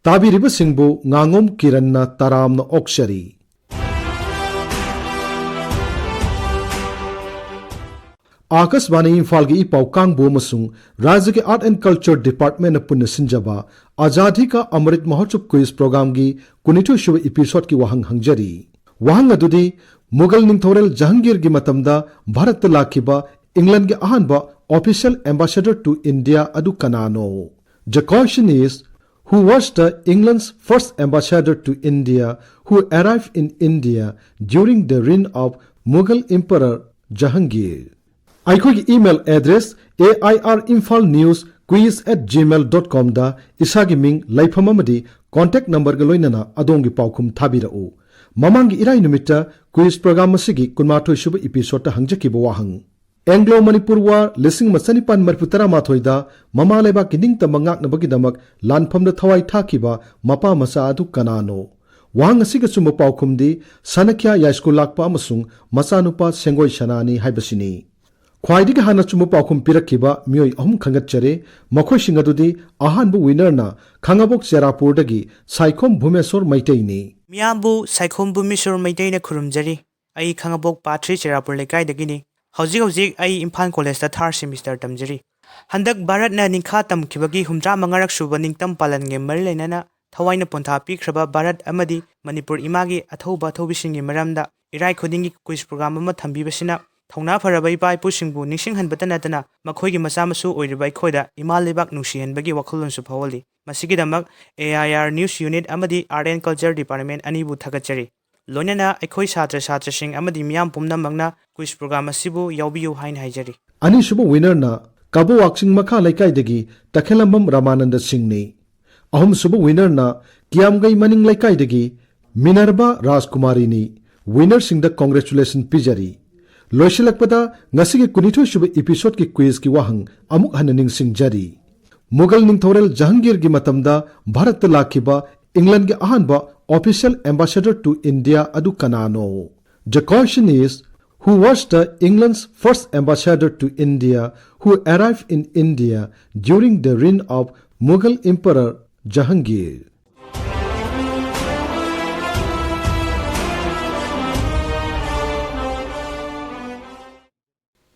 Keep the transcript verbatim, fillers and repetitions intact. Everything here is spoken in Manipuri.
ꯇꯥꯕꯤꯔꯤꯕꯁꯤꯡꯕꯨ ꯉꯥꯉꯣꯝ ꯀꯤꯔꯟꯅ ꯇꯔꯥꯝꯅ ꯑꯣꯛꯆꯔꯤ꯫ ꯑꯥꯀꯥꯁꯕꯥꯅꯤ ꯏꯝꯐꯥꯜꯒꯤ ꯏ ꯄꯥꯎ ꯀꯥꯡꯕꯨ ꯑꯃꯁꯨꯡ ꯔꯥꯖ꯭ꯌꯒꯤ Art and Culture Departmentꯅ ꯄꯨꯟꯅ ꯁꯤꯟꯖꯕ ꯑꯖꯥꯗꯤ ꯀꯥ ꯑꯃ꯭ꯔꯤꯠ ꯃꯍꯣꯠꯁꯕ quiz programꯒꯤ ꯀꯨꯟꯅꯤꯊꯣꯏ ꯁꯨꯕ episodeꯀꯤ ꯋꯥꯍꯪ ꯍꯪꯖꯔꯤ꯫ ꯋꯥꯍꯪ ꯑꯗꯨꯗꯤ, ꯃꯨꯒꯜ ꯅꯤꯡꯊꯧꯔꯦꯜ ꯖꯍꯥꯡꯒꯤꯔꯒꯤ ꯃꯇꯝꯗ ꯚꯥꯔꯠꯇ ꯂꯥꯛꯈꯤꯕ ꯏꯪꯂꯦꯟꯗꯒꯤ ꯑꯍꯥꯟꯕ official ambassador to India ꯑꯗꯨ ꯀꯅꯥꯅꯣ? The question is, who was the England's first ambassador to India who arrived in India during the reign of Mughal Emperor Jahangir? ꯑꯩꯈꯣꯏꯒꯤ email address A I R Imphal News Quiz at gmail dot comꯗ ꯏꯁꯥꯒꯤ ꯃꯤꯡ, ꯂꯩꯐꯝ ꯑꯃꯗꯤ contact numberꯒ ꯂꯣꯏꯅꯅ ꯑꯗꯣꯝꯒꯤ ꯄꯥꯎꯈꯨꯝ ꯊꯥꯕꯤꯔꯛꯎ꯫ ꯃꯃꯥꯡꯒꯤ ꯏꯔꯥꯏ ꯅꯨꯃꯤꯠꯇ quiz program ꯑꯁꯤꯒꯤ ꯀꯨꯟꯃꯥꯊꯣꯏ ꯁꯨꯕ episodeꯇ ꯍꯪꯖꯈꯤꯕ ꯋꯥꯍꯪ, Anglo Manipur War ꯂꯤꯁꯤꯡ ꯑꯃ ꯆꯅꯤꯄꯥꯟ ꯃꯔꯤꯐꯨ ꯇꯔꯥꯃꯥꯊꯣꯏꯗ ꯃꯃꯥ ꯂꯩꯕꯥꯛꯀꯤ ꯅꯤꯡꯇꯝꯕ ꯉꯥꯛꯅꯕꯒꯤꯗꯃꯛ ꯂꯥꯟꯐꯝꯗ ꯊꯋꯥꯏ ꯊꯥꯈꯤꯕ ꯃꯄꯥ ꯃꯆꯥ ꯑꯗꯨ ꯀꯅꯥꯅꯣ? ꯋꯥꯍꯪ ꯑꯁꯤꯒꯤ ꯑꯆꯨꯝꯕ ꯄꯥꯎꯈꯨꯝꯗꯤ ꯁꯅꯈ꯭ꯌꯥ ꯌꯥꯏꯁ꯭ꯀꯨꯜ ꯂꯥꯛꯄ ꯑꯃꯁꯨꯡ ꯃꯆꯥꯅꯨꯄꯥ ꯁꯦꯡꯒꯣꯏ ꯁꯅꯥꯅꯤ ꯍꯥꯏꯕꯁꯤꯅꯤ꯫ ꯈ꯭ꯋꯥꯏꯗꯒꯤ ꯍꯥꯟꯅ ꯑꯆꯨꯝꯕ ꯄꯥꯎꯈꯨꯝ ꯄꯤꯔꯛꯈꯤꯕ ꯃꯤꯑꯣꯏ ꯑꯍꯨꯝ ꯈꯟꯒꯠꯆꯔꯤ꯫ ꯃꯈꯣꯏꯁꯤꯡ ꯑꯗꯨꯗꯤ, ꯑꯍꯥꯟꯕ winnerꯅ ꯈꯥꯉꯕꯣꯛ ꯆꯦꯔꯥꯄꯨꯔꯗꯒꯤ ꯁꯥꯏꯈꯣꯝ ꯚꯨꯃꯦꯁꯣꯔ ꯃꯩꯇꯩꯅꯤ꯫ ꯃꯤꯌꯥꯝꯕꯨ ꯁꯥꯏꯈꯣꯝ ꯚꯨꯃꯦꯁꯣꯔ ꯃꯩꯇꯩꯅ ꯈꯨꯔꯨꯝꯖꯔꯤ꯫ ꯑꯩ ꯈꯥꯉꯕꯣꯛ ꯄꯥꯠ ꯊ꯭ꯔꯤ ꯆꯦꯔꯥꯄꯨꯔ ꯂꯩꯀꯥꯏꯗꯒꯤꯅꯤ꯫ ꯍꯧꯖꯤꯛ ꯍꯧꯖꯤꯛ ꯑꯩ ꯏꯝꯐꯥꯜ ꯀꯣꯂꯦꯖꯇ third semester ꯇꯝꯖꯔꯤ꯫ ꯍꯟꯗꯛ ꯚꯥꯔꯠꯅ ꯅꯤꯡꯈꯥ ꯇꯝꯈꯤꯕꯒꯤ ꯍꯨꯝꯗ꯭ꯔꯥ ꯃꯉꯥꯔꯛ ꯁꯨꯕ ꯅꯤꯡꯇꯝ ꯄꯥꯂꯟꯒ ꯃꯔꯤ ꯂꯩꯅꯅ ꯊꯋꯥꯏꯅ ꯄꯣꯟꯊꯥ ꯄꯤꯈ꯭ꯔꯕ ꯚꯥꯔꯠ ꯑꯃꯗꯤ ꯃꯅꯤꯄꯨꯔ ꯏꯃꯥꯒꯤ ꯑꯊꯧꯕ ꯑꯊꯧꯕꯤꯁꯤꯡꯒꯤ ꯃꯔꯝꯗ ꯏꯔꯥꯏ ꯈꯨꯗꯤꯡꯒꯤ quiz program ꯑꯃ ꯊꯝꯕꯤꯕꯁꯤꯅ ꯊꯧꯅꯥ ꯐꯔꯕ ꯏꯄꯥ ꯏꯄꯨꯁꯤꯡꯕꯨ ꯅꯤꯡꯁꯤꯡꯍꯟꯕꯇ ꯅꯠꯇꯅ ꯃꯈꯣꯏꯒꯤ ꯃꯆꯥ ꯃꯁꯨ ꯑꯣꯏꯔꯤꯕ ꯑꯩꯈꯣꯏꯗ ꯏꯃꯥ ꯂꯩꯕꯥꯛ ꯅꯨꯡꯁꯤꯍꯟꯕꯒꯤ ꯋꯥꯈꯜꯂꯣꯟꯁꯨ ꯐꯥꯎꯍꯜꯂꯤ꯫ ꯃꯁꯤꯒꯤꯗꯃꯛ A I R News Unit ꯑꯃꯗꯤ Art and Culture Department ꯑꯅꯤꯕꯨ ꯊꯥꯒꯠꯆꯔꯤ꯫ ꯂꯣꯏꯅꯅ ꯑꯩꯈꯣꯏ ꯁꯥꯇ꯭ꯔ ꯁꯥꯇ꯭ꯔꯁꯤꯡ ꯑꯃꯗꯤ ꯃꯤꯌꯥꯝ ꯄꯨꯝꯅꯃꯛꯅ quiz program ꯑꯁꯤꯕꯨ ꯌꯥꯎꯕꯤꯌꯨ ꯍꯥꯏꯅ ꯍꯥꯏꯖꯔꯤ꯫ ꯑꯅꯤꯁꯨꯕ winnerꯅ ꯀꯕꯣꯋꯥꯛꯆꯤꯡ ꯃꯈꯥ ꯂꯩꯀꯥꯏꯗꯒꯤ ꯇꯈꯦꯂꯝꯕꯝ ꯔꯃꯥꯅꯟꯗ ꯁꯤꯡꯅꯤ꯫ ꯑꯍꯨꯝꯁꯨꯕ winnerꯅ ꯀꯤꯌꯥꯝꯒꯩ ꯃꯅꯤꯡ ꯂꯩꯀꯥꯏꯗꯒꯤ ꯃꯤꯅꯔꯕꯥ ꯔꯥꯖꯀꯨꯃꯥꯔꯤꯅꯤ꯫ Winnerꯁꯤꯡꯗ congratulation ꯄꯤꯖꯔꯤ꯫ ꯂꯣꯏꯁꯤꯜꯂꯛꯄꯗ ꯉꯁꯤꯒꯤ ꯀꯨꯟꯅꯤꯊꯣꯏ ꯁꯨꯕ episodeꯀꯤ quizꯀꯤ ꯋꯥꯍꯪ ꯑꯃꯨꯛ ꯍꯟꯅ ꯅꯤꯡꯁꯤꯡꯖꯔꯤ꯫ ꯃꯨꯒꯜ ꯅꯤꯡꯊꯧꯔꯦꯜ ꯖꯍꯥꯡꯒꯤꯔꯒꯤ ꯃꯇꯝꯗ ꯚꯥꯔꯠꯇ ꯂꯥꯛꯈꯤꯕ ꯏꯪꯂꯦꯟꯗꯒꯤ ꯑꯍꯥꯟꯕ official ambassador to India ꯑꯗꯨ ꯀꯅꯥꯅꯣ? The question is, who was the England's first ambassador to India who arrived in India during the reign of Mughal Emperor Jahangir?